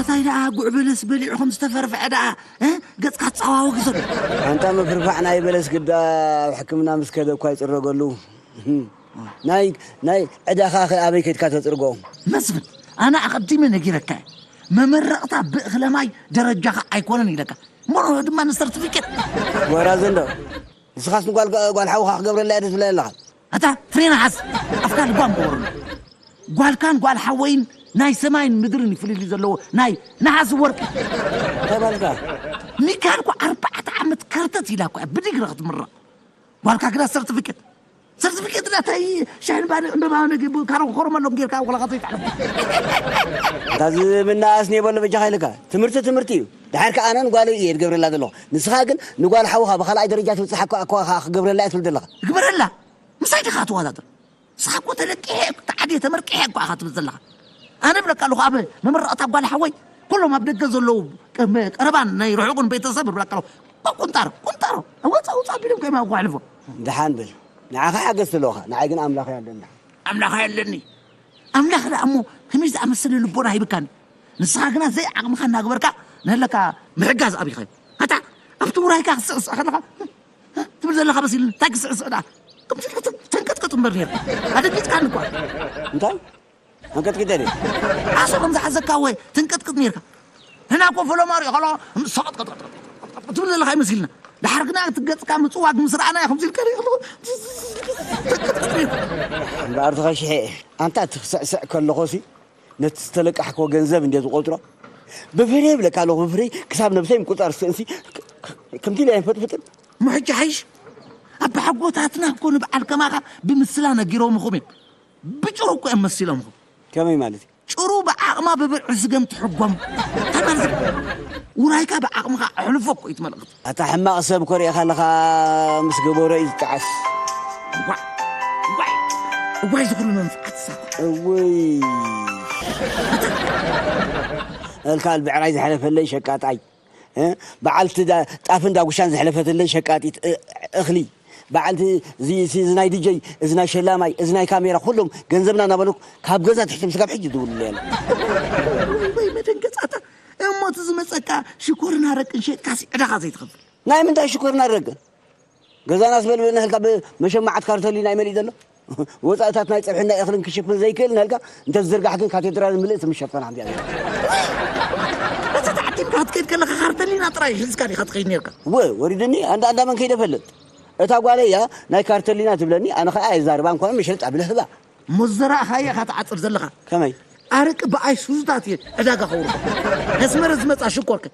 እንታይ ደኣ ጉዕ በለስ በሊዑ ከም ዝተፈርፍዐ ደኣ፣ እ? ገጽካ ትጸዋወግ ዘሎ። ኣንታ ምፍርፋዕ ናይ በለስ ግዳ ኣብ ሕክምና ምስ ከደ እኳ ይጽረገሉ። ናይ፣ ናይ ዕዳኻ ኸ ኣበይ ከድካ ተጽርጎ? መስፍን፣ ኣነ ኣቐዲመ ነጊረካ እየ። መመረቕታ ብእኽለ ማይ ደረጃኻ ኣይኮነን ኢለካ። እሞ ድማ ንሰርቲፊኬት። ወራዘ እንዶ። ንስኻስ ንጓል፣ ጓል ሓውኻ ክገብረላ እየ ትብለኒ ኣለኻ? ኣታ ፍሬና ሓዝ። ኣፍካ ልጓም ገበረሉ። ጓልካን ጓል ሓወይን ናይ ሰማይን ምድርን እዩ ፍልልይ ዘለዎ። ናይ ነሓስ ወርቂ። እንታይ ማለትካ? ሚካል እኮ ኣርባዕተ ዓመት ከርተት ኢላ እኮ እያ ብዲግሪ ክትምረቕ። ጓልካ ግዳ ሰርቲፊኬት። ሰርቲፊኬት ዳ እንታይ ሻሂን ባኒ ዕምበባ ነገ ካሮ ኮረመሎም ጌርካ ወላኻ ዘይትዓለም። እንታ ዝምናኣስ ኔበሎ በጃኻ ኢልካ። ትምህርቲ ትምህርቲ እዩ። ድሓር ከኣ ኣነን ጓለይ እየ ዝገብረላ ዘለኹ። ንስኻ ግን ንጓል ሓውኻ ብኻልኣይ ደረጃ ትብጽሓ እኮ፣ እኮ ክገብረላ እየ ትብል ዘለኻ። ግበረላ። ምሳይ ዲኻ ትወዳደር? ንስኻ እኮ ተለቂሐ፣ ተዓድየ፣ ተመርቂሐ እኮ ኢኻ ትብል ዘለኻ። ኣነ እብለካ ኣለኹ፣ ኣብ መመረቕታ ጓል ሓወይ፣ ኩሎም ኣብ ደገ ዘለዉ፣ ቀ-፣ ቀረባን ናይ ርሑቕን ቤተሰብ እብለካ ኣለኹ። ቁንጣሮ፣ ቁንጣሮ፣ ወፃ፣ ወፃ ኣቢሎም ከይማ እኮ ኣሕልፎ። ደሓን በል። ንዓኻ ሓገዝ ኣለኻ፣ ንዓይ ግን ኣምላኽ ኣለና። ኣምላኽ ኣለኒ። ኣምላኽ ደኣ እሞ ከመይ ዝኣመሰለ ልቦና ሂብካኒ። ንስኻ ግና ዘይዓቕምኻ እናገበርካ፣ ነለካ ምሕጋዝ ኣቢኻዮ። ኣታ፣ ኣብቲ ውራይካ ክትስዕስዕ ከለኻ፣ ትብል ዘለኻ መሲልኒ፣ እንታይ ክስዕስዕ ደኣ? ከምዚ ኢልካ ተን-፣ ተንቀጥቀጥ እምበር ነይርካ። ኣደንጊጽካኒ እኳ። እንታይ? ኣንቀጥቂጠ ድየ? ዓሶ ከም ዝሓዘካ ወ ተንቀጥቅጥ ነይርካ። ህና እኮ ፈለማ ሪኦ ከለኻ፣ ሰቐጥቀጥቀጥ ትብል ዘለኻ ይመስልና። ደሓር ግና እቲ ገጽካ ምጽዋግ ምስ ረኣናዮ ከምዚ ኢልካ ሪኦ ከለኹ፣ ተንቀጥቅጥ ነይርካ። እምበኣር ትኸሽሐ እየ። ኣንታ እቲ ክስዕስዕ ከለኹሲ፣ ነቲ ዝተለቃሕክዎ ገንዘብ እንድየ ዝቖጽሮ። ብፍሬ ይብለካ ኣለኹ፣ ብፍሬ ክሳብ ነብሰይ ምቁጻር ስእንሲ፣ ክ-፣ ክ-፣ ከምቲ ኢለ ኣይፈጥፍጥን። ምሕጂ ሓይሽ፣ ኣባሓጎታትና እኮ ንበዓል ከማኻ ብምስላ ነጊሮምኹም እዮም። ብጭሩ እኮ እዮም መሲሎምኹም። ከመይ ማለት እዩ? ጭሩ ብዓቕማ ብብርዒ ስገም ትሕጎም። እንታይ ማለት እዩ? ውራይካ ብዓቕምኻ ኣሕልፎ እኮ እዩ እቲ መልእኽቲ። ኣታ ሕማቕ ሰብ እኮ ርኢኻ ኣለኻ፣ ምስ ገበሮ እዩ ዝጠዓስ። እዋይ፣ እዋይ፣ እዋይ፣ እዚ ኩሉ መንፍዓት ዝሳብ። እውይ። እልካ ብዕራይ ዝሓለፈለይ ሸቃጣይ። እ? በዓልቲ ዳ-፣ ጣፍን ዳጉሻን ዝሕለፈትለይ ሸቃጢት፣ እ-፣ እኽሊ። በዓልቲ እዚ፣ እዚ፣ እዚ ናይ ዲጀይ፣ እዚ ናይ ሸላማይ፣ እዚ ናይ ካሜራ፣ ኩሎም ገንዘብና እናበሉ ካብ ገዛ ትሕቲ ምስጋብ ሕጂ ዝውልሉ ያለ። ወይ፣ ወይ፣ መደንገጻታ። እሞ እቲ ዝመጸካ ሽኮርን ኣረቅን ሸጥካሲ ዕዳኻ ዘይትኸፍል? ናይ ምንታይ ሽኮርን ኣረቅን? ገዛና ስበል ብልናህልካ ብመሸማዓት ካርተሊና ይመልእ ዘሎ። ወጻኢታት ናይ ጸብሕን ናይ እኽልን ክሽፍን ዘይክእል ንህልካ እንተ ዝዝርጋሕ ግን ካቴድራል ምልእቲ ምሸፈን ሓምቢያ። እቲ ተዓቂብካ ክትከይድ ከለኻ ካርተሊና ጥራይ ሒዝካ ዲኻ ትኸይድ ነርካ? ወ-፣ ወሪድኒ። ኣንዳ፣ ኣንዳ መን ከይደ ፈልጥ? እታ ጓለይ እያ ናይ ካርተሊና ትብለኒ፣ ኣነ ኸኣ ኣይዛርባን ኮነ ምሸጥ ኣብለ ህባ። እሞ ዝዘራእኻዮ ኢኻ ትዓጽድ ዘለኻ። ከመይ? ኣረቂ ብኣይሱዙታት እየ ዕዳጋ ከውርዶ። ነስመረ ዝመጻ ሽኮርከ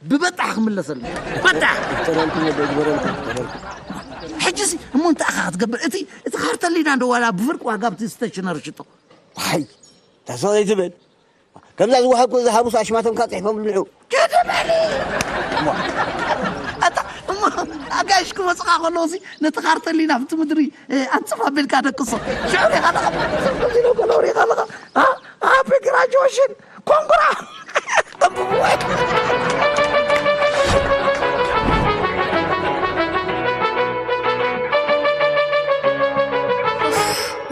ብበጣሕ ክምለሰሉ። በጣሕ! ተደልኩ ወደ ግበረልኩ፣ ተደልኩ። ሕጂሲ እሞ እንታይ ኢኻ ክትገብር? እቲ፣ እቲ ካርተሊና እንዶ ዋላ ብፍርቂ ዋጋ ኣብቲ ስቴሽነሪ ሽጦ። ዋይ፣ ተሰቕ ዘይትብል። ከምዛ ዝወሃብኩ ዝሃቡስ ኣሽማቶም ካብ ጽሒፎም ልንዑ። ጀደመኒ! እሞ፣ ኣታ፣ እሞ፣ ኣጋይሽ ክመጽኻ ከለውሲ ነቲ ካርተሊና ኣብቲ ምድሪ፣ እ፣ ኣንጽፍ ኣቢልካ ደቅሶ። ሽዑ ሪኻ ኣለኻ፣ ከምዚ ኢለ ከሎ ሪኻ ኣለኻ። ኣ፣ ሃፒ ግራጁዌሽን! ኮንግራ!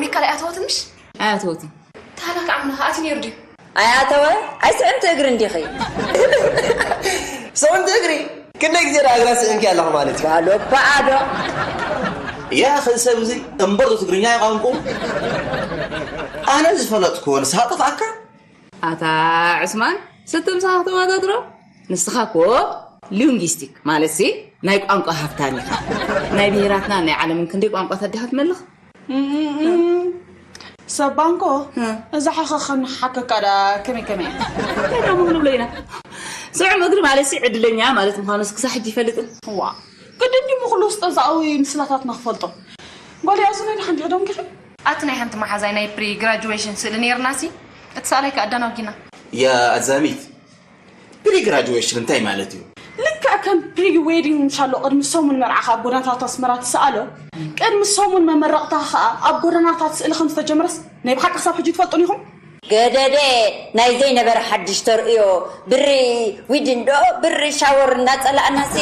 ሚካል ኣይኣተወትን ምሽ? ኣያተወትን። ታላክ ዓምና ከኣቲ ነይሩ ድዩ? ኣያተወ? ኣይስዕምቲ እግሪ እንዲኺ። ሰውንቲ እግሪ? ክንደይ ግዜ ደኣ እግራ ስዒምኪ ኣለኹ ማለት እዩ? ዋሎ በኣዶ። ያ፣ ኸዚ ሰብ እዚ እምበር ዶ ትግርኛ ይቋንቁ? ኣነ ዝፈለጥኩዎ ንስኻ ጠፍኣካ? ኣታ ዑስማን፣ ስቲ ምሳኻ ተወዳድሮ? ንስኻ እኮ ሊንጉስቲክ፣ ማለትሲ ናይ ቋንቋ ሃፍታም ኢኻ። ናይ ብሄራትና ናይ ዓለምን ክንደይ ቋንቋታት ዲኻ ትመልኽ? እም፣ ሰብ ባንኮ፣ እ። እዛ ሓኸኸን ሓከካ ደኣ ከመይ ከመይ እያ? እንታይ ደኣ ምኽንብሎ ኢና? ስዑም እግሪ ማለትሲ ዕድለኛ ማለት ምዃኑስ ክሳብ ሕጂ ይፈልጥን? እዋ፣ ግድን ድዩ ምኽሉ ውስጠ ዛኣዊ ምስላታትና ክፈልጦ? ጓል ያዙ ናይ ደሓን ድሕዶም ጊኺ? ኣቲ ናይ ሓንቲ መሓዛይ ናይ ፕሪ ግራጁዌሽን ስእሊ ነይርናሲ፣ እቲ ሰኣላይ ከኣ ኣዳናጊና። ያ ኣዛሚት፣ ፕሪ ግራጁዌሽን እንታይ ማለት እዩ? ልክዕ ከም ፕሪ ዌዲንግ ምሻሎ ቅድሚ ሰሙን መርዓኻ ኣብ ጎደናታት ኣስመራ ትሰኣሎ፣ ቅድሚ ሰሙን መመረቕታ ኸኣ ኣብ ጎደናታት ስእሊ ከም ዝተጀመረስ ናይ ብሓቂ ክሳብ ሕጂ ትፈልጡን ኢኹም? ገደደ፣ ናይ ዘይነበረ ሓድሽ ተርእዮ፣ ብሪ ዊድን ዶ ብሪ ሻወር እናጸላእናሲ፣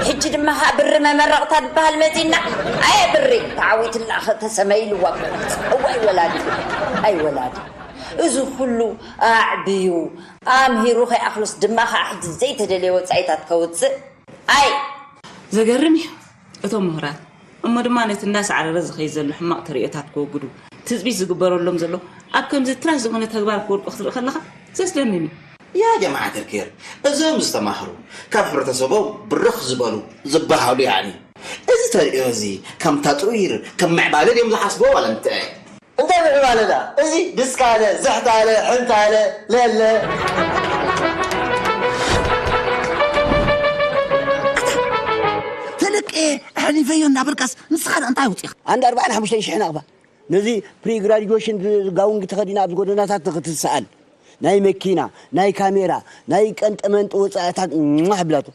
ሕጂ ድማ ኸኣ ብሪ መመረቕታ ዝበሃል መጺና። ኣየ ብሪ፣ ተዓዊትላ ኸ ተሰመይልዋ እኮ። እዋይ ወላዲ፣ ኣይ ወላዲ። እዚ ኩሉ ኣዕብዩ ኣምሂሩ ከይኣኽሉስ ድማ ከዓ ሕጂ ዘይተደለየ ወፃኢታት ከውፅእ ኣይ ዘገርም እዩ እቶም ምሁራት። እሞ ድማ ነቲ እንዳሳዕረረ ዝኸይድ ዘሎ ሕማቕ ተርእዮታት ክወግዱ ትፅቢት ዝግበረሎም ዘሎ ኣብ ከምዚ ትራሽ ዝኾነ ተግባር ክወድቁ ክትርኢ ከለኻ ዘስደምም እዩ። ያ ጀማዓት ኣልከይር፣ እዞም ዝተማህሩ ካብ ሕብረተሰቦም ብርኽ ዝበሉ ዝበሃሉ ያኒ እዚ ተርእዮ እዚ ከም ታጥዊር ከም ምዕባለ ድዮም ዝሓስብዎ ዋላ እንታይ? እንታይ ምዕባለ ደኣ እዚ ድስካ ኣለ ዝሕት ኣለ ሕንት ኣለ ለለ ተለቀ ኣሕሊፈዮ እናበልካስ ንስኻ ደኣ እንታይ ኣውፂኻ? ኣንድ ኣርባዓን ሓሙሽተን ሽሕን ኣቕባ ነዚ ፕሪግራጁዌሽን ጋውን ተኸዲና ኣብ ጎደናታት ንክትሰኣል ናይ መኪና ናይ ካሜራ ናይ ቀንጠመንጢ ወፃእታት ሟሕ ብላቶ።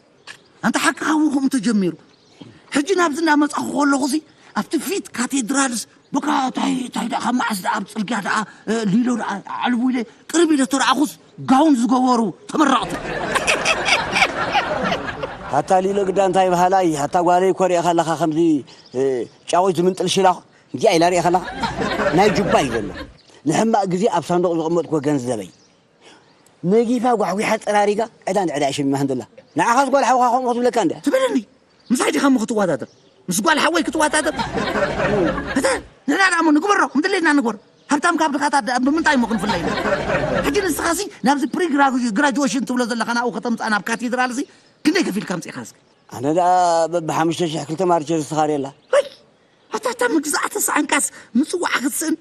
ኣንታ ሓቅኻ እውን ከምኡ ተጀሚሩ። ሕጂ ናብዚ እናመፃኹ ከለኹሲ ኣብቲ ፊት ካቴድራልስ በቃ ታይ ታይ ደኣ ካብ መዓስ ደኣ ኣብ ፅርግያ ደኣ እ፣ ሊሎ ደኣ ዓልቡ ኢለ ቅርብ ኢለ ተረኣኹስ ጋውን ዝገበሩ ተመረቕቲ። ኣታ ሊሎ ግዳ እንታይ በሃላይ ኣታ ጓለይ ኮሪእኻ ኣለኻ ከምዚ እ፣ ጫቑት ዝምንጥል ሽላኹ እዚኣ ኢላ ሪእኻ ኣለኻ ናይ ጁባ እዩ ዘሎ ንሕማቕ ግዜ ኣብ ሳንዱቕ ዘቐመጥኩዎ ገንዘበይ ነጊፋ ጓሕጒሓ ፀራሪጋ ዕዳ ንዕዳ እየ ሸሚማ ሃንደላ ንዓኻስ ጓል ሓውኻ ከምኡ ክትብለካ እንድያ ትብለኒ ምሳይ ዲኻ እሞ ክትወዳደር ምስ ጓል ሓወይ ክትወዳደር እተ ንሕና ደኣ እሞ ንግበሮ ምድሌና ንግበር ሃብታም ካብ ድኻታት ደኣ ብምንታይ እሞ ክንፍለይ ሕጂ ንስኻሲ ናብዚ ፕሪ ግራጁዌሽን ትብሎ ዘለኻ ናብኡ ከተምፅኣ ናብ ካቴድራልሲ ክንደይ ከፊልካ ኣምፂእኻ እስኪ ኣነ ደኣ በብሓሙሽተ ሽሕ ክልተ ማርቸ ዝስኻር የላ ኣታ እታ ምግዛእቲ ሰኣንካስ ምፅዋዕ ክትስእን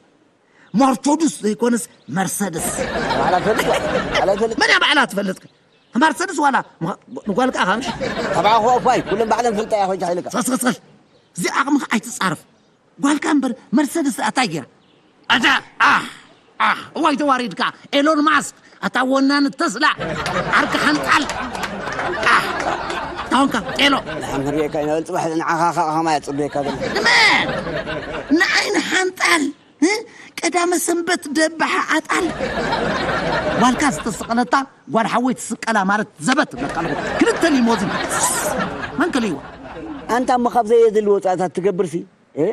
ማርቸዱስ ዘይኮነስ መርሰድስ ባዕላ ፈልጥ ባዕላ ፈልጥ መን እያ ባዕላ ትፈልጥ መርሰድስ ዋላ ንጓልካ ካምሽ ተባዕ ኹ ኣፋይ ኩለን ባዕለን ፈልጣ እያ ኮይንካ ሓይልካ ስኸስ ስኸስ ስኸስ እዚ ዓቕምኻ ኣይትፃረፍ ጓልካ እምበር መርሰድስ ኣታይ ጌራ ኣታ ኣህ ኣህ እዋይ ተዋሪድካ ኤሎን ማስክ ኣታ ወናን ተስላ ዓርኪ ሓንጣል ኣህ ታውንካ ጤሎ ንሓን ክንሪኤካ ኢና በል ፅባሕ ንዓኻ ከዓ ከማይ ኣፅበየካ ዘሎ ንመን ንዓይ ንሓንጣል እ? ቀዳመ ሰንበት ደባሓ ኣጣል ጓልካ ዝተሰቐለታ ጓል ሓወይ ትስቀላ ማለት ዘበት ትብለካ ኣለኹ ክልተ ሊሞዚን መን ከልይዋ ኣንታ እሞ ካብ ዘየድሊ ወፃእታት ትገብርሲ እ?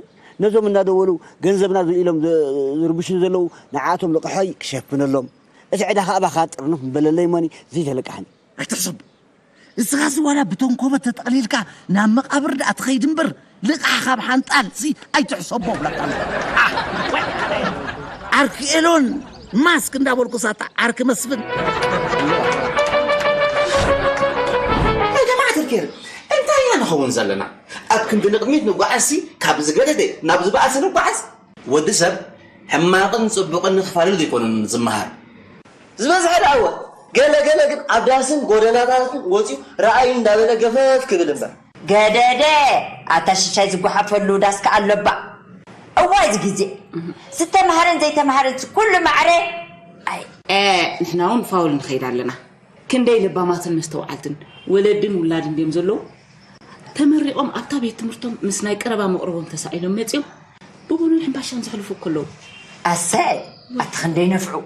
ነዞም እናደወሉ ገንዘብና ኢሎም ዝ- ዝርብሹ ዘለዉ ንዓቶም ልቕሖይ ክሸፍነሎም እቲ ዕዳ ከዓ ባኻ ጥርንፍ ምበለለይ እሞኒ ዘይተለቃሕኒ ኣይትሕሰቡ እስኻሲ ዋላ ብተንኮበት ተጠቕሊልካ ናብ መቓብር ደኣ ትኸይድ እምበር ልቓሕ ካብ ሓንጣል ሲ ኣይትሕሰቦ ብለካ ኣለኹ። ዓርኪ ኤሎን ማስክ እንዳበልኩ ሳታ ዓርኪ መስፍን ጀማዓት ኣልኬር እንታይ ኢና ንኸውን ዘለና ኣብ ክንዲ ንቕድሚት ንጓዓዝሲ ካብ ዝገደደ ናብ ዝበኣሰ ንጓዓዝ ወዲ ሰብ ሕማቕን ፅቡቕን ንኽፋልል ዘይኮነን ዝመሃር ዝበዝሐ ደኣወ ገለ ገለ ግን ኣብ ዳስን ጎደናታትን ወፂኡ ረኣዩ እንዳበለ ገፈፍ ክብል እምበር። ገደደ ኣታ ሽሻይ ዝጓሓፈሉ ዳስ ከኣ ኣሎ እባ። እዋይ እዚ ግዜ ዝተምሃረን ዘይተምሃረን ኩሉ ማዕረ ኣይ። ንሕና እውን ፋውል ንኸይድ ኣለና። ክንደይ ለባማትን መስተውዓልትን ወለድን ውላድን ድዮም ዘለዉ? ተመሪቖም ኣብታ ቤት ትምህርቶም ምስ ናይ ቀረባ መቕርቦም ተሳኢሎም መጺኦም ብቡንን ሕምባሻን ዘሕልፉ እኮ ኣለዉ። ኣሰይ ኣቲ ክንደይ ነፍዑ።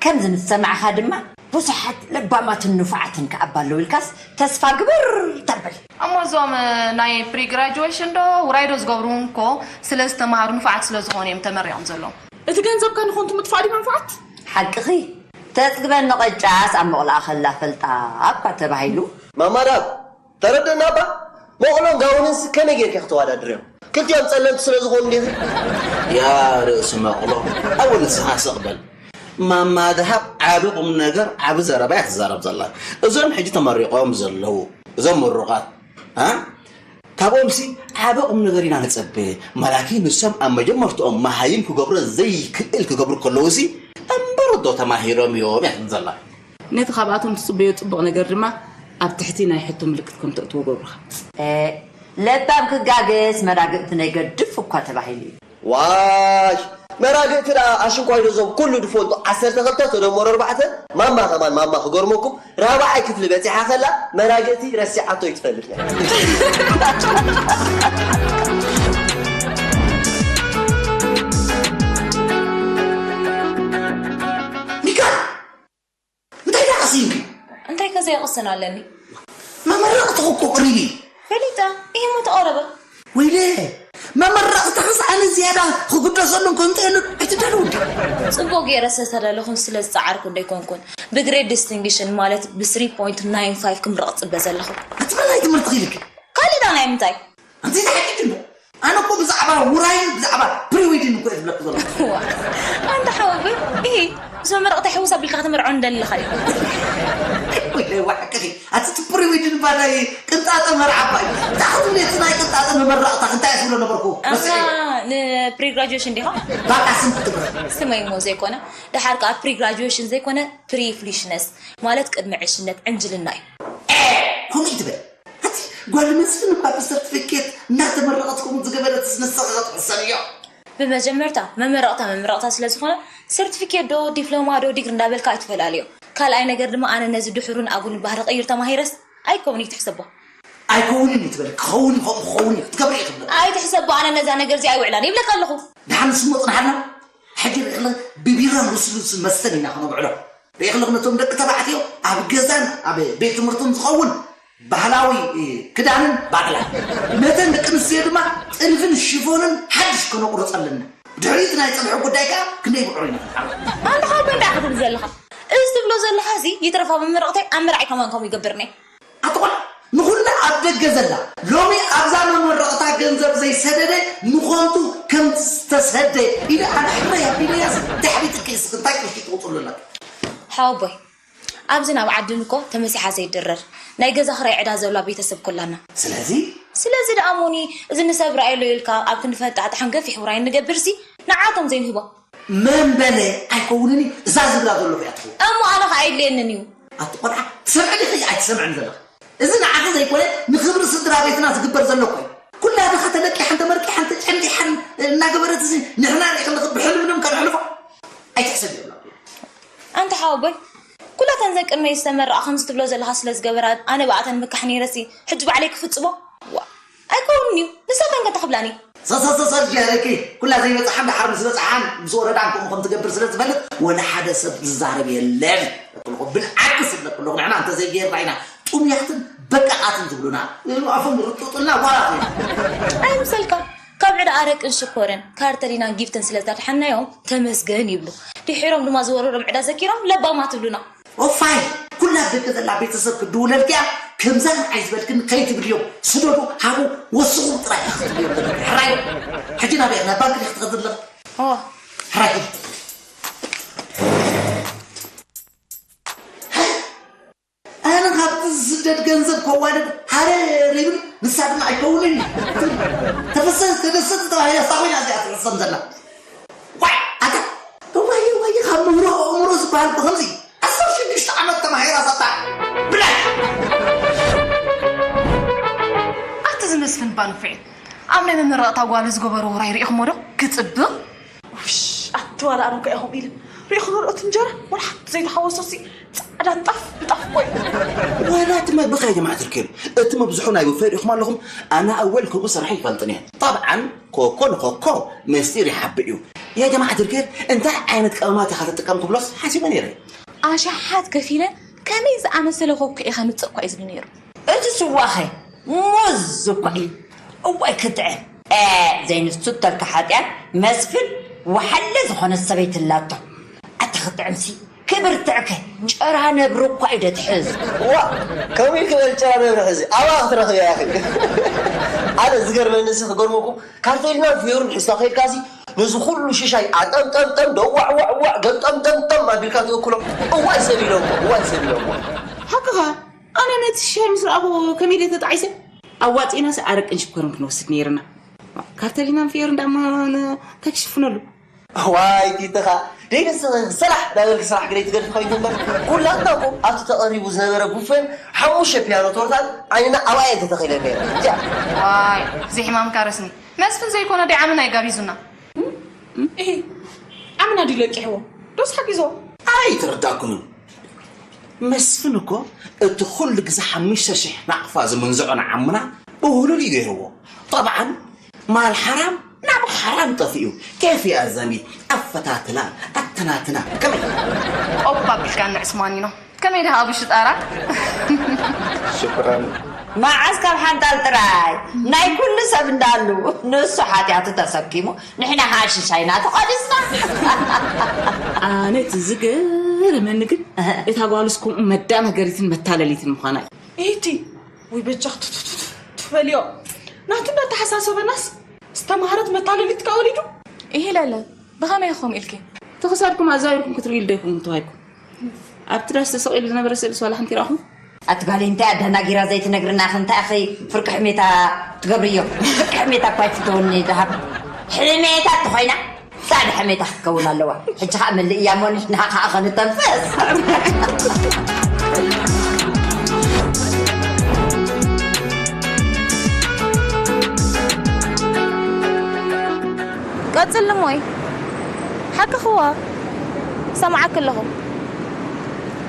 ከምዚ ምስ ሰማዕኻ ድማ ብዙሓት ለባማትን ንፉዓትን ከኣ እባ ኣለዉ ኢልካስ ተስፋ ግበር ተብል። እሞ እዞም ናይ ፕሪ ግራጁዌሽን ዶ ውራይ ዶ ዝገብሩ እውን እኮ ስለ ዝተምሃሩ ንፉዓት ስለ ዝኾኑ እዮም ተመሪቖም ዘለዉ። እቲ ገንዘብካ ንኾንቱ ምጥፋእ ድዩ መንፍዓት? ሓቅኺ ተጽግበኒ ቐጫስ ኣብ መቑላኣ ከላ ፈልጣ እኳ ተባሂሉ። ማማ ዳብ ተረደና እባ መቑሎን ጋውንንስ ከመይ ጌርኪ ክትወዳድርዮም ክልቲኦም ጸለምቲ ስለ ዝኾኑ ዲኺ። ያ ርእሲ መቑሎ ኣወል ንስኻ ስቕ በል ማማ ደሃብ ዓቢ ቁም ነገር ዓቢ ዘረባ እያ ትዛረብ ዘላ እዞም ሕጂ ተመሪቖም ዘለዉ እዞም ምሩቓት እ ካብኦምሲ ዓቢ ቁም ነገር ኢና ንጸበ ማላኪ ንሶም ኣብ መጀመርትኦም መሃይም ክገብሮ ዘይክእል ክገብሩ ከለዉሲ እምበር ዶ ተማሂሮም እዮም እያ ትብል ዘላ። ነቲ ካብኣቶም ትጽበዮ ጽቡቕ ነገር ድማ ኣብ ትሕቲ ናይ ሕቶ ምልክት ከም ተእትዎ ገብሩኻ። ለባም ክጋገስ መራግእቲ ነይገድፍ እኳ ተባሂሉ እዩ። ዋይ መራግእቲ ደኣ ኣሽንኳይ ዶ ዞም ኩሉ ድፈልጡ ዓሰርተ ክልተ ተደመሮ ኣርባዕተ ማማ ከማን ማማ ክገርመኩም ራብዓይ ክፍሊ በጺሓ ከላ መራግእቲ ረሲዓቶ ይትፈልጥ ነያ። እንታይ ደኣ ቀሲንኪ? እንታይ ከ ዘየቕስን ኣለኒ? መመረቕትኺ እኮ ቅሪብ እዩ። ፈሊጠ እየ እሞ ተቐረበ። ወይለ መመረቕትኻ እዛ ኣነ ዝያዳ ክግደሰሉ እንኮ እንተሉ ኣይትዳለዉ እንዲ። ጽቡቕ ገይረ ዝተዳለኹን ስለ ዝጸዓርኩ እንዶ ኣይኮንኩን። ብግሬድ ዲስቲንግሽን ማለት ብ three point nine five ክምረቕ ጽበ ዘለኹ። ኣቲ በላይ ትምህርቲ ክኢልክ ካልእ ዳ ናይ ምንታይ? ኣንቲ ተሓቂቂ እንዶ ኣነ እኮ ብዛዕባ ውራይን ብዛዕባ ፕሪዊድን እኮ እየ ዝብለክ ዘሎ። ዋ፣ ኣንታ ሓወቦይ፣ እሂ፣ ምስ መመረቕታ ሕውስ ኣቢልካ ከተመርዖ እንደሊ ኢኻ። ወይለይ ዋሕቅኺ ኣቲ እቲ ፕሪዊድን ባዳይ ቅንጣጠ መርዓባ እዩ። እንታይ ክትብሊ እቲ ናይ ቅንጣጠ መመረቕታ እንታይ እየ ዝብሎ ነበርኩ? ረሲዐ። ንፕሪ ግራጁዌሽን ዲኻ? ባቃ ስም ክትብረ። ስመይ እሞ ዘይኮነ፣ ደሓር ከኣ ፕሪ ግራጁዌሽን ዘይኮነ ፕሪ ፍሊሽነስ ማለት ቅድሚ ዕሽነት ዕንጅልና እዩ። ከምኡ እዩ ትብል። ኣቲ ጓል መስፍን እኳ ብሰርቲፊኬት እናተመረቐት ከምኡ ዝገበረት ንስኻ ክትሕሰን እዮ። ብመጀመርታ መመረቕታ መመረቕታ ስለ ዝኾነ ሰርቲፊኬት ዶ ዲፕሎማ ዶ ዲግሪ እንዳበልካ ኣይትፈላልዮ። ካልኣይ ነገር ድማ ኣነ ነዚ ድሑርን ኣጉልን ባህሪ ቀይር ተማሂረስ ኣይከውን እዩ ትሕሰቦ። ኣይከውንን እዩ ትበል። ክኸውን እዩ፣ ከምኡ ክኸውን እዩ። ክትገብሪ እየ ክብለካ። ኣይትሕሰቦ፣ ኣነ ነዛ ነገር እዚኣ ኣይውዕላን ይብለካ ኣለኹ። ደሓን ንስሞ ጽንሓልና። ሕጂ ርኢኽለ ብቢራን ልስሉስ መስተን ኢና ክነብዕሎ። ርኢኽለ ነቶም ደቂ ተባዕትዮ ኣብ ገዛን ኣብ ቤት ትምህርትን ዝኸውን ባህላዊ ክዳንን ባቅላ፣ ነተን ደቂ ኣንስትዮ ድማ ጥልፍን ሽፎንን ሓድሽ ከነቑርጸለን። ድሕሪት ናይ ጽንሒ ጉዳይ ከኣ ክንደይ ብዕሩ ኢና ክንሓርቕ። ኣንታ ካብ እንታይ ኢኻ ትብል ዘለኻ? እዚ ትብሎ ዘለኻ እዚ ይትረፋ መመረቕተይ ኣብ መርዓይ ከማን ከምኡ ይገብርኒ። ኣቲ ቆልዓ ንኹላ ኣብ ደገ ዘላ ሎሚ ኣብዛ መመረቕታ ገንዘብ ዘይሰደደ ንኾንቱ ከም ዝተሰደ ኢለ ኣነ ሕረይ ኣቢለያስ ዳሕሪትኪ እስኺ እንታይ ቅርሺ ትቑጽሉ ኣለኪ? ሓወቦይ ኣብዚ ናብ ዓድን እኮ ተመሲሓ ዘይድረር ናይ ገዛ ክራይ ዕዳ ዘብላ ቤተሰብ ኮላና። ስለዚ ስለዚ ደኣ ሞኒ እዚ ንሰብ ርኣየሎ ኢልካ ኣብ ክንዲ ፈንጣጣሕን ገፊሕ ውራይን ንገብርሲ ንዓቶም ዘይንህቦም። መን በለ ኣይከውንን እዩ እዛ ዝብላ ዘለኹ እያ ትኸውን። እሞ ኣነ ኸዓ የድልየንን እዩ። ኣቲ ቆልዓ ትሰምዒ ዲኺ ኣይትሰምዕን ዘለኺ? እዚ ንዓኺ ዘይኮነ ንኽብሪ ስድራ ቤትና ዝግበር ዘሎ እኮ እዩ። ኩላ ድኻ ተለቂሓን ተመርቂሓን ተጨንዲሓን እናገበረት እዚ ንሕና ርኢኺ ብሕልምልም ከነሕልፎ ኣይትሕሰብ ይብላ። ኣንታ ሓወቦይ ኩላተን ዘን ቅድመይ ዝተመረቓ ከምዚ ትብሎ ዘለኻ ስለ ዝገበራ ኣነ ብኣተን ምካሕ ነይረሲ ሕጂ ባዕለይ ክፍጽሞ ዋ ኣይከውንን እዩ ንሳተን ከ እንታይ ክብላኒ ሰሰሰሰ ጀረኪ ኩላ ዘይበፅሓን ደሓር ምስ በፅሓን ምስ ወረዳን ከምኡ ከም ትገብር ስለ ዝፈልጥ ወላ ሓደ ሰብ ዝዛረብ የለን እብለኩ ብልዓክስ እብለኩ ኣለኹ ንሕና እንተዘይጌርና ኢና ጥሙያትን በቃቓትን ዝብሉና ኣፎም ርጡጥልና ጓላት ኢና ኣይምሰልካ ካብ ዕዳ ኣረቅን ሽኮርን ካርተሊናን ጊፍትን ስለ ዘድሓንናዮም ተመስገን ይብሉ ድሒሮም ድማ ዝወረዶም ዕዳ ዘኪሮም ለባማት ይብሉና ኦፋይ ኩላ ደገ ዘላ ቤተሰብ ክድውለልኪያ ከምዛ ንዓይ ዝበልክኒ ከይትብልዮም ስደዱ ሃቡ ወስኹም ጥራይ ኢኻ ክትብልዮም ዘለኪ ሕራይ ሕጂ ናበይ ናብ ባንክ ዲኺ ትኸዲ ዘለኺ ኦ ሕራይ ኣነ ካብቲ ዝስደድ ገንዘብ ከዋልድ ሃረር ይብል ንሳ ድማ ኣይከውንን እዩ ተፈሰስ ተደሰት ተባሂላ እሳ ኮይና እዚኣ ትሕሰም ዘላ ዋይ ኣታ እዋየ እዋየ ካብ ምህሮ ኣእምሮ ዝበሃል ብኸምዚ ዓሰርተ ሽዱሽተ ዓመት ተማሂራ ሰጣ ብላሽ ኣቲ ዝመስፍን ባንፍዒ ኣብ ናይ መመረቕታ ጓሉ ዝገበሮ ውራይ ርኢኹሞ ዶ ክፅብቕ ውሽ ኣቲ ዋላ ኣነ እኮ እየ ከምኡ ኢለ ርኢኹ ዶ እቲ እንጀራ ዋላ ሓንቲ ዘይተሓወሶ ሲ ፃዕዳ ጣፍ ብጣፍ እኮ እዩ ዋላ እቲ መግቢ ከ ጀማዓት ርክብ እቲ ምብዝሑ ናይ ቡፌ ርኢኹም ኣለኹም ኣነ ኣወል ከምኡ ሰሪሐ ይፈልጥን እየ ጠብዓን ኮኮ ንኮኮ ምስጢር ይሓብእ እዩ ያ ጀማዓት ርክብ እንታይ ዓይነት ቀመማት ኢኻ ትጥቀም ክብሎስ ሓሲበ ነይረ ኣሽሓት ከፊለ ከመይ ዝኣመሰለ ኮኮ ኢኻ ምፅእ እኳ እዩ ዝብል ነይሩ እቲ ስዋኸ ሙዝ እኳ እዩ እዋይ ክጥዕም እ ዘይንሱ ተልካ ሓጢኣት መስፍን ወሓለ ዝኾነት ሰበይቲ ኣላቶ ኣታ ክጥዕምሲ ክብርትዕከ ጨራ ነብሪ እኳ እዩ ደትሕዝ ዋ ከምኡ ኢልክ በል ጨራ ነብሪ ሕዚ ኣባ ክትረኽብያ ኢኺ ኣነ ዝገርመኒ ሲ ክገርመኩም ካርቴልና ፍዮርን ሒዝካ ከይድካ ሲ ነዚ ኩሉ ሽሻይ ኣጠምጠምጠም ደዋዕዋዕዋዕ ገምጠምጠምጠም ኣቢልካ ትእክሎ እዋይ ሰብ ኢለሞ እዋይ ሰብ ኢለሞ ሓቅኻ ኣነ ነቲ ሽሻይ ምስ ረኣኹ ከመይ ድየ ተጣዒሰ ኣዋፂእናሲ ኣረቅን ሽኮርን ክንወስድ ነይርና ካርተሊናን ፍዮርን ዳማ እንታይ ክሽፍነሉ ዋይ ቲትኻ ደይ ንስኺ ሰላሕ ዳበልኪ ስራሕ ግደይ ትገድፊ ኮይንኪ እምበር ኩላትና እኮ ኣብቲ ተቐሪቡ ዝነበረ ቡፌን ሓሙሽተ ፒያኖ ቶርታን ዓይንና ኣብኣ እየን ተተኺለን ነይረን እዚኣ ዋይ ዘይሕማምካ ረስኒ መስፍን ዘይኮነ ደይዓመና ይጋቢዙና እሂ ዓምና ድዩ ለቂሕዎ ዶስ ሓጊዞ ኣይተረዳእኩምን መስፍን እኮ እቲ ኩሉ ግዜ ሓሙሽተ ሽሕ ናቕፋ ዝምንዝዖ ንዓምና ብውህሉል እዩ ገይርዎ ጠብዓን ማል ሓራም ናብ ሓራም ጠፊኡ ኬፍ ያ ዘሚድ ኣፈታትላ ኣተናትና ከመይ ቆባ ቢልካ ንዕስማኒኖ ከመይ ደሃ ኣቡ ሽጣራ ሽኩራን መዓስ ካብ ሓንጣል ጥራይ ናይ ኩሉ ሰብ እንዳሉ ንሱ ሓጢኣቱ ተሰኪሙ ንሕና ከዓ ሽሻይና ተቐዲስና። ኣነ እቲ ዝገርመኒ ግን እታ ጓሉስ ከምኡ መዳናገሪትን መታለሊትን ምዃና እዩ። ኢቲ ወይ በጃኽ ቱቱቱቱ ትፈልዮ ናቱ እንዳተሓሳሰበናስ ዝተማህረት መታለሊት ከወሊዱ። ይሄ ለለ ብኸመይ ኢኹም ኢልኪ? ተኸሳድኩም ኣዛዊርኩም ክትርእዩ ልደይኩም ምተዋይኩም ኣብቲ ዳስ ተሰቒሉ ዝነበረ ስእልስ ዋላ ሓንቲ ራኹም? ኣቲ ጓለይ እንታይ ኣዳናጊራ ዘይትነግርና ኸ እንታይ ኣኸይ ፍርቂ ሕሜታ ትገብርዮ? ፍርቂ ሕሜታ እኳ ኣይትተወኒ ደሃብ ሕሜታ ተኾይና ጻዕዳ ሕሜታ ክትከውን ኣለዋ። ሕጂ ኸኣ መልእ እያ እሞ ንሕና ኸኣ ኸንተንፍስ። ቀጽል እሞይ ሓቅኽዋ ሰምዓኪ ኣለኹ።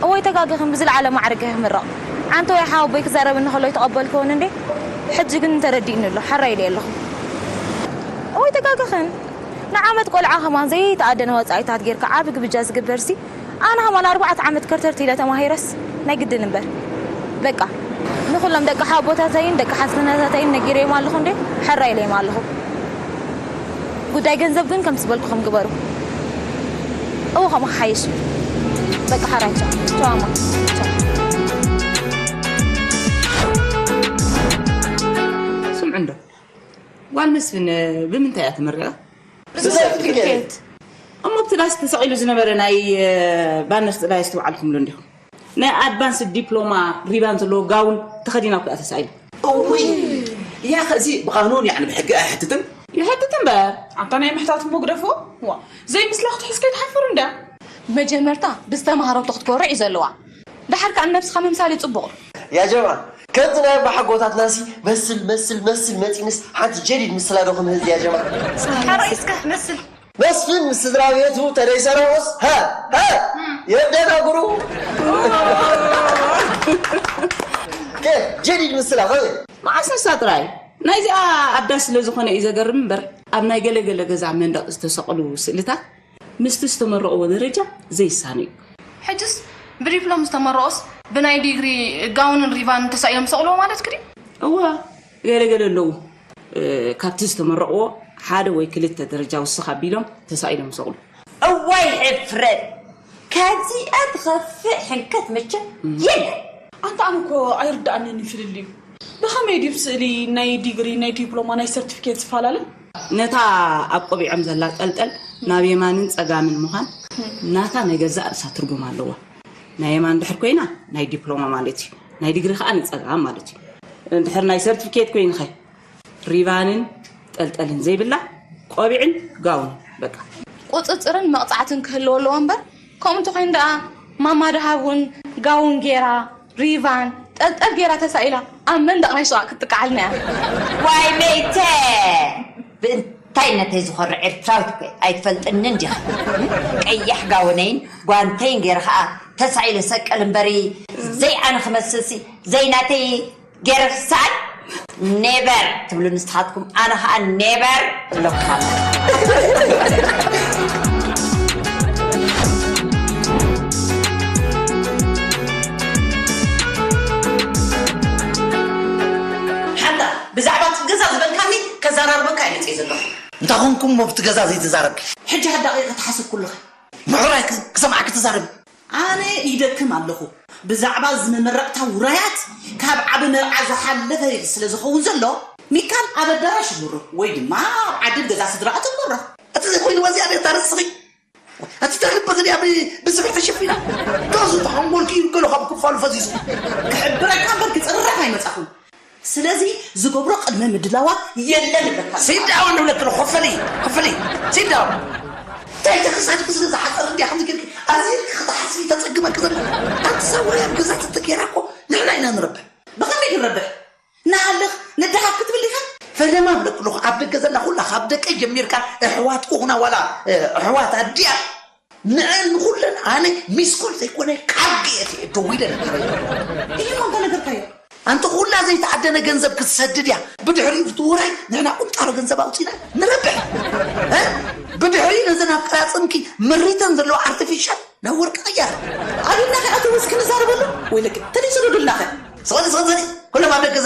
እወይ ተጋጊኽን ብዝለዓለ ማዕርግ ይምረቕ። ዓንተ ወይ ሓወቦይ ክዛረብ እንከሎ ኣይተቐበልክዎን እንዴ? ሕጂ ግን ተረዲእኒ ኣሎ ሓራይ ኢለ ኣለኹ። እወይ ተጋጊኽን ንዓመት ቆልዓ ከማን ዘይተኣደነ ወጻኢታት ጌርካ ዓቢ ግብጃ ዝግበርሲ ኣነ ከማን ኣርባዕተ ዓመት ከርተርቲ ኢለ ተማሂረስ ናይ ግድን እምበር በቃ ንኹሎም ደቂ ሓቦታተይን ደቂ ሓትነታተይን ነጊረዮም ኣለኹ እንዴ ሕራ ኢለዮም ኣለኹ ጉዳይ ገንዘብ ግን ከምቲ ዝበልኩኹም ግበሩ እወ ከምኡ ክሓይሽ እዩ በቃ ሓራይ ቻው ቻው ኣማ ቻው ስምዑ እንዶ ጓል መስፍን ብምንታይ እያ ተመሪቓ? ብሰርቲፊኬት እሞ ኣብቲ ዳስ ተሰቒሉ ዝነበረ ናይ ባነር ስእላ የስተውዓልኩምሉ እንዲኹም ናይ ኣድቫንስድ ዲፕሎማ ሪባን ዘለዎ ጋውን ተኸዲና እኮ እያ ተሳኢላ። እውይ ያኸ እዚ ብቓኑን ያዕኒ ብሕጊ ኣይሕትትን? ይሕትት እምበር። ኣንታ ናይ ምሕታት እሞ ግደፍዎ። ዋ ዘይምስላ ክትሕዝ ከይትሓፍር እንድያ። መጀመርታ ብዝተምሃረቶ ክትኮርዕ እዩ ዘለዋ። ደሓር ከኣ ንነብስኻ ምምሳል እዩ ጽቡቕ። ያ ጀምዓ ከምቲ ናይ ኣቦሓጎታትናሲ መስል መስል መስል መጺንስ ሓንቲ ጀዲድ ምስላ ዶ ክምህዝ ያ ጀምዓ። ሓራይ እስከ መስል። መስፍን ምስ ስድራ ቤቱ ተደይሰረቑስ ሃ ሃ የደናግሩ። ኬፍ ጀዲድ ምስላ ኸ መዓስ ንሳ ጥራይ ናይዚኣ ኣዳስ ስለ ዝኾነ እዩ ዘገርም እምበር ኣብ ናይ ገለ ገለ ገዛ መንደቕ ዝተሰቕሉ ስእልታት ምስቲ ዝተመረቕዎ ደረጃ ዘይሳነ እዩ። ሕጅስ ብዲፕሎም ዝተመረቑስ ብናይ ዲግሪ ጋውንን ሪቫንን ተሳኢሎም ይሰቕልዎ ማለትኪ ድዩ? እወ ገለ ገለ ኣለዉ ካብቲ ዝተመረቕዎ ሓደ ወይ ክልተ ደረጃ ውስኽ ኣቢሎም ተሳኢሎም ይሰቕሉ። እዋይ ሕፍረት ካብዚኣ ትኸፍእ ሕንከት መቸም የለን። ኣንታ ኣነ እኮ ኣይርድኣንን እዩ ፍልልዩ። ብኸመይ ድዩ ብስእሊ ናይ ዲግሪ ናይ ዲፕሎማ ናይ ሰርቲፊኬት ዝፈላለ? ነታ ኣብ ቆቢዖም ዘላ ጠልጠል ናብ የማንን ጸጋምን ምዃን ናታ ናይ ገዛእ ርእሳ ትርጉም ኣለዋ። ናይ የማን እንድሕር ኮይና ናይ ዲፕሎማ ማለት እዩ። ናይ ዲግሪ ከኣ ንጸጋም ማለት እዩ። እንድሕር ናይ ሰርቲፊኬት ኮይንኸ ሪቫንን ጠልጠልን ዘይብላ ቆቢዕን ጋውንን በቃ። ቁጽጽርን መቕጻዕትን ክህልዎ ኣለዎ እምበር ከምኡ እንተኾይኑ ደኣ ማማ ደሃብ እውን ጋውን ጌራ ሪቫን ጠልጠል ጌራ ተሳኢላ ኣብ መንደቕ ናይ ሸቓቕ ክትጥቅዓልና እያ። ዋይ መይተ ብእንታይነተይ ዝኾርዕ ኤርትራዊት እኮ እየ ኣይትፈልጥንን ዲኻ? ቀያሕ ጋውነይን ጓንተይን ጌረ ኸኣ ተሳኢለ ሰቀል እምበሪ ዘይኣነ ክመስልሲ ዘይናተይ ገይረ ክሰኣል ኔቨር ትብሉ ንስኻትኩም ኣነ ኸኣ ኔቨር እብለኩም ኣለኹ። ሓንዳ ብዛዕባ እቲ ገዛ ዝበልካኒ ከዘራርበካ እየ መፅየ ዘለኹ። እንታይ ኮንኩም እሞ ብቲ ገዛ ዘይተዛረብኪ? ሕጂ ሓዳቒ ክትሓስብ ኩልኺ። ምዕራይ ክሰምዓኪ ተዛረቢ። ኣነ ይደክም ኣለኹ ብዛዕባ እዚ መመረቕታ ውራያት ካብ ዓቢ መርዓ ዝሓለፈ ስለ ዝኸውን ዘሎ ሚካል ኣብ ኣዳራሽ ይምሮ ወይ ድማ ኣብ ዓዲ ገዛ ስድራኣ ትምሮ እቲ ዘይኮይኑ ወዚኣ ነታ ርእስኺ እቲ ተኽሊ በኽንያ ብስብሒ ተሸፊና ዶዙ ተሓንጎልኪ ይብገሎ ካብ ክፋሉ ፈዚዙ ክሕብረካ እምበር ክፅርፍ ኣይመፃኹን ስለዚ ዝገብሮ ቅድመ ምድላዋት የለን እብለካ። ሲዳውን ንብለኪ ዶ ኮፈሊ ኮፈሊ ሲዳውን እንታይ ተክሳድኪ ስለ ዝሓፀር እንዲያ ከምዚ ጌርኪ ኣዚርኪ ክትሓስቢ ተፀግመኪ ዘላ ኣንቲ ሳውርያ ኣብ ገዛ ተተጌራ እኮ ንሕና ኢና ንረብሕ። ብኸመይ ክንረብሕ? ንሃልኽ ንድሃብ ክትብል ዲኻ? ፈለማ እብለኪ ኣለኹ ኣብ ደገ ዘላ ኩላ ካብ ደቀይ ጀሚርካ ኣሕዋት ኩኹና ዋላ ኣሕዋት ኣዲኣ ንዐን ንኹለን ኣነ ሚስኮል ዘይኮነ ካርድ እየ እትየ ደዊለ ነጊረዮ። እሞ እንታይ ነገርካዮ? ኣንቲ ኩላ ዘይተዓደነ ገንዘብ ክትሰድድ እያ። ብድሕሪኡ ፍትውራይ ንሕና ቁንጣሮ ገንዘብ ኣውፂና ንረብሕ። እ? ብድሕሪኡ ነዘን ኣብ ቅራፅንኪ ምሪተን ዘለዋ ኣርቲፊሻል ናብ ወርቂ ቅየር። ኣሉና ከ ኣቶ ወስኪ ንዛረበሉ ወይለኪ ተደይ ስደዱልና ከ። ስቐሊ ስቐሊ ስቐሊ ኩሎም ኣብ ደገ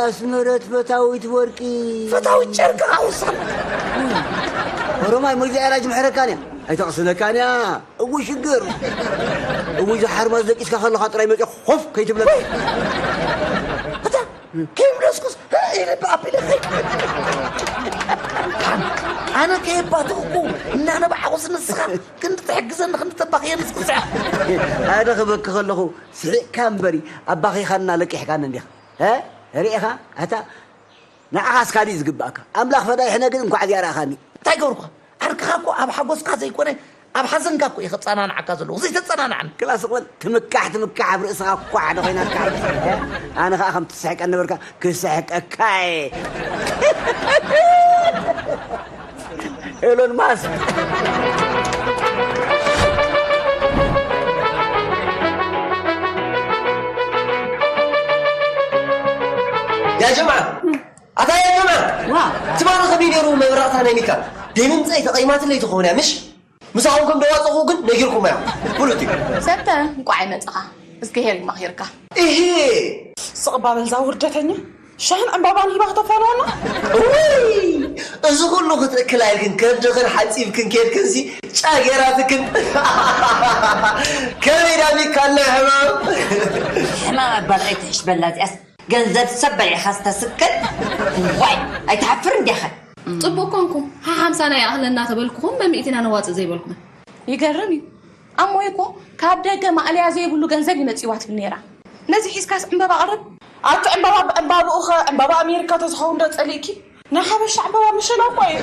ኣስመረት ፈታዊት ወርቂ። ፈታዊት ጨርቂ ኣውስኽ። ኦሮማይ መግዛእያ ራጅ ምሕረካን እያ። ኣይተቕስነካን እያ። እው ሽግር። እው፣ እዚ ሓርማዝ ደቂስካ ከለኻ ጥራይ መፂኦ ኮፍ ከይትብለካ። እታ ከይምለስኩስ ኢለ ብኣቢለ። ኣነ ከየባትኽኩ እናነባዕኹስ ንስኻ ክንዲ ትሕግዘኒ ክንዲ ተባኽየኒ እስክስዐ። ኣነ ክበኪ ከለኹ ስሒቕካ እምበሪ ኣባኺኻና ለቂሕካኒ እንዲኻ። እ? ርኢኻ? ኣታ ንዓኻስ ካልእ እዩ ዝግባእካ። ኣምላኽ ፈዳይሕነ ግን እንኳዕ እዚኣ ረኣኻኒ። እንታይ ገብርኩኻ? ዓርክኻ እኮ ኣብ ሓጎስካ ዘይኮነ ኣብ ሓዘንካ እኮ እየ ከጸናንዓካ ዘለኹ። ዘይተጸናንዓኒ። ክላስ እኮ ትምካሕ ትምካሕ ኣብ ርእስኻ እኳ ሓደ ኮይናትካ ሕጂ። እ? ኣነ ኸኣ ከም ትስሕቀኒ ነበርካ ክስሕቀካ እየ። ኤሎን ማስክ። ያ ጀምዓ፣ ኣታ ያ ጀምዓ፣ ዋ። ትማሊ ከመይ ነይሩ መብራቕታ ናይ ሚካ? ደይምምፀይ ተቐይማትለይ ትኸውን እያ፣ ምሽ? ምሳኹም ከም ደዋፀኹ ግን ነጊርኩም እያ። ፍሉጥ እዩ። ሰተ፣ እንቋዕ ኣይመፅኻ። እዝግሄር ይማኺርካ። እሄ። ስቕ ባበል ዛ ውርደተኛ። ሻህን ዕምባባን ሂባ ክተፋንወና? እውይ! እዚ ኩሉ ክትእክል ኣይልክን፣ ከብድኽን ሓጺብክን ኬድክንሲ ጫ ጌራትክን። ከመይ ዳሚካና ሕማም? ሕማም ኣባል ኣይትሕሽ በላ፣ እዚኣስ ገንዘብ ሰብ በሊዕኻ ዝተስክል። ዋይ! ኣይትሓፍር እንዲኻ? ጽቡቕ ኮንኩም፣ ሓሓምሳና ይኣኽለና ተበልኩኹም፣ መሚእቲና ነዋጽእ ዘይበልኩም። ይገርም እዩ። ኣሞይ እኮ ካብ ደገ ማእለያ ዘይብሉ ገንዘብ ይመጽእዋ ትብል ነይራ። ነዚ ሒዝካስ ዕምባባ ኣቕርብ። ኣቲ ዕምባባ ብዕምባብኡ ኸ ዕምባባ ኣሜሪካ ተዝኸውን ዶ ጸሊእኪ? ናይ ሓበሻ ዕምባባ መሸላ እኮ እዩ።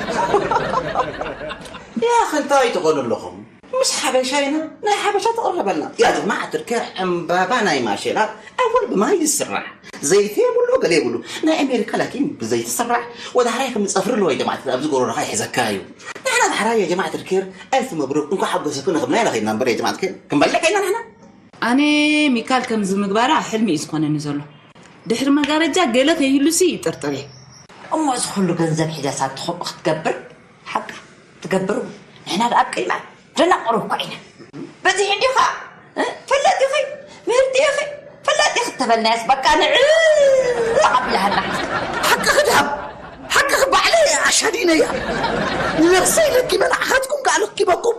ያ ኸንታ ኣይትኾኑ ኣለኹም። ምስ ሓበሻ ኢና፣ ናይ ሓበሻ ተቕረበልና። ያ ጀማዓ ትርከ ዕምባባ ናይ ማሸላ ኣወል ብማይ ይስራሕ። ዘይት የብሉ፣ ገለ የብሉ። ናይ ኣሜሪካ ላኪን ብዘይት ይስራሕ። ወደ ሓራይ ከም ጸፍሪ ኣለዎ ያ ጀማዓ ትርከ ኣብዚ ጎሮሮኻ ይሕዘካ እዩ። ንሕና ዳሕራይ ያ ጀማዓ ትርከር ኣልፍ መብሩክ እንኳዕ ሓጎሰኩም ንኽብላ ኢና ኸይድና እምበር ያ ጀማዓ ትርከር ክንበልዕ ከይና ንሕና። ኣነ ሚካል ከምዚ ምግባራ ሕልሚ እዩ ዝኾነኒ ዘሎ። ድሕሪ መጋረጃ ገለ ከይህሉሲ ይጥርጥር እየ። እሞ እዚ ኩሉ ገንዘብ ሒዛስ ኣብቲ ከምኡ ክትገብር ሓቃ ትገብር? ንሕና ደኣ ኣብ ቅድማ ደናቑር እኳ ኢና። በዚሕ እንዲኻ፣ እ? ፈላጥ ኢኺ፣ ምህርቲ ኢኺ፣ ፈላጥ ኢኺ እተበልናያስ በቃ ንዕቕ ኣብላሃና። ሓቅኺ ድሃብ፣ ሓቅኺ ባዕለይ ኣሻዲነያ። ንነብሰይ ለኪመ ንዓኻትኩም ከኣ ለኪመኩም።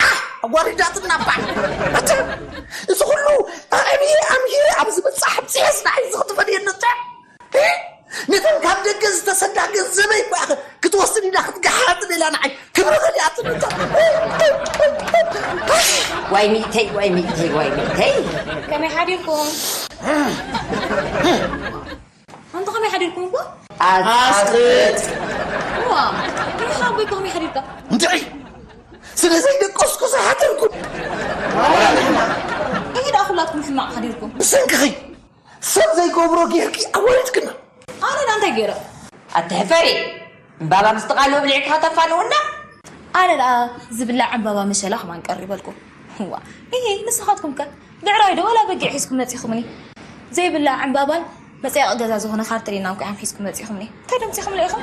ኣህ፣ ኣዋሪዳትና እባ። ኣታ፣ እዚ ኩሉ ኣዕብየ ኣምሂረ ኣብዚ ምብጻሕ ኣብጺሐስ ንዓይ እዚ ክትፈድየኒ እታ። እ? ነተን ካብ ደገ ዝተሰዳ ገንዘበይ እኮ ክትወስድ ኢላ ክትገሓጥን ኢላ ንዓይ ክብሪ ከሊኣትኒ እታ። ዋይ ሚእተይ፣ ዋይ ሚእተይ፣ ዋይ ሚእተይ። ከመይ ሓዲርኩም? ኣንተ ከመይ ሓዲርኩም እኮ? ኣስቅጥ። ዋ፣ ይህ ሓቦይ ከመይ ሓዲርካ? እንታይ? ስለ ዘይደቀስኩ ዝሓደርኩ። ይሄ ደኣ ኩላትኩም ሕማቕ ሓዲርኩም። ብሰንክኺ ሰብ ዘይገብሮ ጌርኪ ኣዋሪድክና። ኣነ ደኣ እንታይ ገይረ? ኣትሕፈሪ። እምባባ ምስ ተቓልቦ ብሊዕካ ተፋንውና? ኣነ ደኣ ዝብላዕ ዕምባባ መሸላ ከማን ቀሪበልኩም። ዋ፣ እሂ፣ ንስኻትኩም ከ? ብዕራይ ዶ ወላ በጊዕ ሒዝኩም መጺኹምኒ? ዘይብላዕ ዕምባባን መጸየቒ ገዛ ዝኾነ ካርተሊናን እኮ ኢኹም ሒዝኩም መጺኹምኒ። እንታይ ደምጺኹምለ ኢኹም?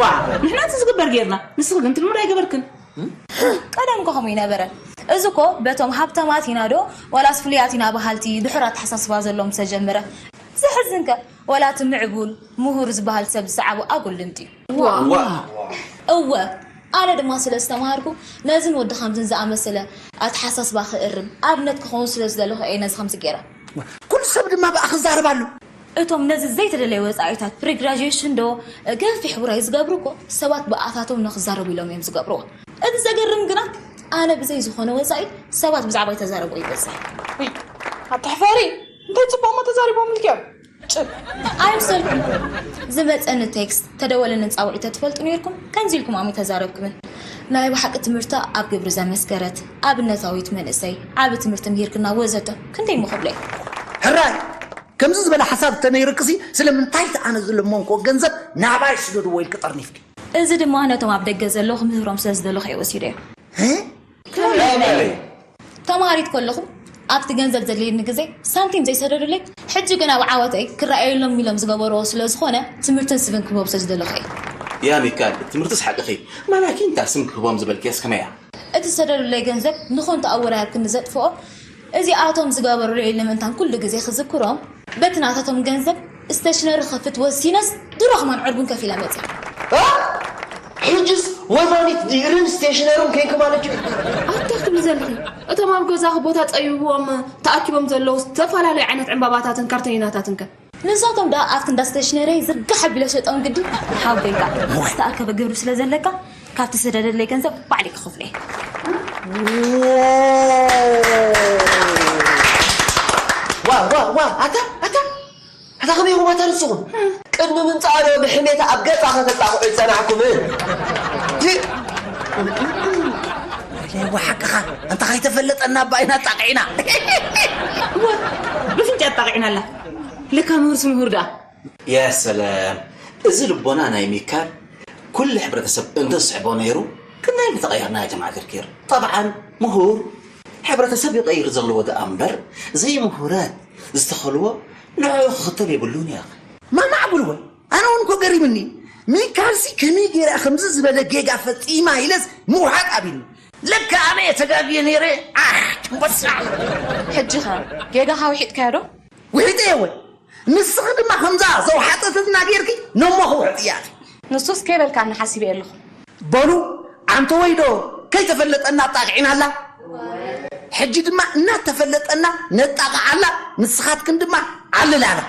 ዋ፣ ንሕና እቲ ዝግበር ጌርና፣ ንስኺ ግን ትልምዶ ኣይገበርክን። ቀደም እኮ ከምኡ ይነበረ። እዚ እኮ በቶም ሃብታማት ኢና ዶ ዋላስ ፍሉያት ኢና በሃልቲ ድሑር ኣተሓሳስባ ዘለዎም ዝተጀመረ። ዘሕዝን ከ፣ ዋላ እቲ ምዕቡል፣ ምሁር ዝበሃል ሰብ ዝሰዓቦ ኣጉል ልምዲ እዩ። ዋ። ዋ። እወ፣ ኣነ ድማ ስለ ዝተማሃርኩ፣ ነዝን ወዲ ከምዝን ዝኣመሰለ ኣተሓሳስባ ክእርም ኣብነት ክኸውን ስለ ዝደለኹ እየ ነዚ ከምዚ ገይረ። ኩሉ ሰብ ድማ ብኣ ክዛረብ ኣሎ። እቶም ነዚ ዘይተደለየ ወጻኢታት ፕሪግራጁዌሽን ዶ ገፊሕ ውራይ ዝገብሩ እኮ ሰባት ብኣታቶም ንክዛረቡ ኢሎም እዮም ዝገብርዎ። እቲ ዘገርም ግና ኣነ ብዘይ ዝኾነ ወጻኢ ሰባት ብዛዕባይ ተዛረቡ ይበዝሕ። ውይ፣ ኣታ ሕፈሪ፣ እንታይ ጽቡቕ እሞ ተዛሪቦምልኪ እዮም። ጭብ። ኣይምሰልኩም። ዝመጸኒ ቴክስት ተደወለንን ጻውዒት ተትፈልጡ ነይርኩም፣ ከምዚ ኢልኩም ኣሚ ተዛረብኩምን። ናይ ብሓቂ ትምህርታ ኣብ ግብሪ ዘመስከረት፣ ኣብነታዊት መንእሰይ፣ ዓቢ ትምህርቲ ምሂርክና ወዘተ። ክንደይ ምኽብለይ። ሕራይ! ከምዚ ዝበለ ሓሳብ እንተነይርክሲ፣ ስለምንታይ እቲ ኣነ ዝለመንክዎ ገንዘብ ናባይ ስደድዎ ኢልኪ ጠርኒፍኪ? እዚ ድማ ነቶም ኣብ ደገ ዘለዉ ክምህሮም ስለ ዝደለኹ እየ ወሲደዮ። እ? ከመይ? ተማሃሪት ከለኹ፣ ኣብቲ ገንዘብ ዘድልየኒ ግዜ ሳንቲም ዘይሰደዱለይ፣ ሕጂ ግን ኣብ ዓወተይ ክረኣየሎም ኢሎም ዝገበርዎ ስለ ዝኾነ፣ ትምህርትን ስብን ክህቦም ስለ ዝደለኹ እየ። ያ ሚካል፣ ትምህርትስ ሓቅኺ፣ ማላኪን ታስም ክህቦም ዝበልክያስ ከመይ እያ? እቲ ዝሰደዱለይ ገንዘብ ንኾንቱ ኣወዳድርክኒ ዘጥፍኦ፣ እዚኣቶም ዝገበሩለይ ልምንታን ኩሉ ግዜ ክዝክሮም፣ በቲ ናታቶም ገንዘብ ስቴሽነሪ ክኸፍት ወሲነስ ድሮ ከማን ዕርቡን ከፊለ መፅእ። እ? ሕጅስ ወዛኒት ዲግርን ስቴሽነርን ኮንኪ ማለት እዩ። ኣታ ክትብሊ ዘለኺ፣ እቶም ኣብ ገዛኺ ቦታ ፀቢብዎም ተኣኪቦም ዘለዉ ዝተፈላለዩ ዓይነት ዕምባባታትን ካርተኒናታትን ከ? ንሳቶም ደኣ ኣብቲ እንዳ ስቴሽነሪ ዝርጋሕ ኣቢለ ሸጦም ግዲ። ሓወይካ፣ ዝተኣከበ ግብሪ ስለ ዘለካ፣ ካብቲ ዝሰደደለይ ገንዘብ ባዕለይ ክኸፍሎ እየ። ዋ ዋ ዋ ኣታ ኣታ ኣታ ከመይ ኢኹም ኣታ ንስኹም ቅድሚ ምምፃእ ዶ ብሕሜታ ኣብ ገፃ ከተጣቕዑ ዝፀናሕኩምን ዋ ሓቅኻ እንተ ከይተፈለጠና ባይና ጣቕዒና ብፍንጫ ኣጣቂዕናላ ለካ ምህርሲ ምሁር ደኣ ያ ሰላም እዚ ልቦና ናይ ሚካል ኩሉ ሕብረተሰብ እንተዝስሕቦ ነይሩ ክንደይ ምተቐየርና ያ ጀማዓ ገርጌር ጠብዓን ምሁር ሕብረተሰብ ይቐይር ዘለዎ ደኣ እምበር ዘይምሁራት ዝተኸልዎ ንዕኡ ክኽተል የብሉን ያ ማማ ዓብልወ ኣነ እውን እኮ ገሪምኒ ሚካልሲ ከመይ ገይራ ከምዚ ዝበለ ጌጋ ፈፂማ ኢለስ ምውሓጥ ኣቢኒ ለካ ኣነ እየ ተጋግየ ነይረ ኣሕ ጭንበሳ ሕጂ ኸ ጌጋኻ ውሒጥካዮ ዶ? ውሒጠ የወ ንስኺ ድማ ከምዛ ዘውሓጠተትና ገይርኪ ነሞ ክውሕጥ እያ ንሱስ ከይበልካኒ ሓሲበ ኣለኹ በሉ ኣንተ ወይ ዶ ከይተፈለጠና ኣጣቂዕናላ ሕጂ ድማ እናተፈለጠና ነጣቕዓላ ንስኻትክን ድማ ዓልላና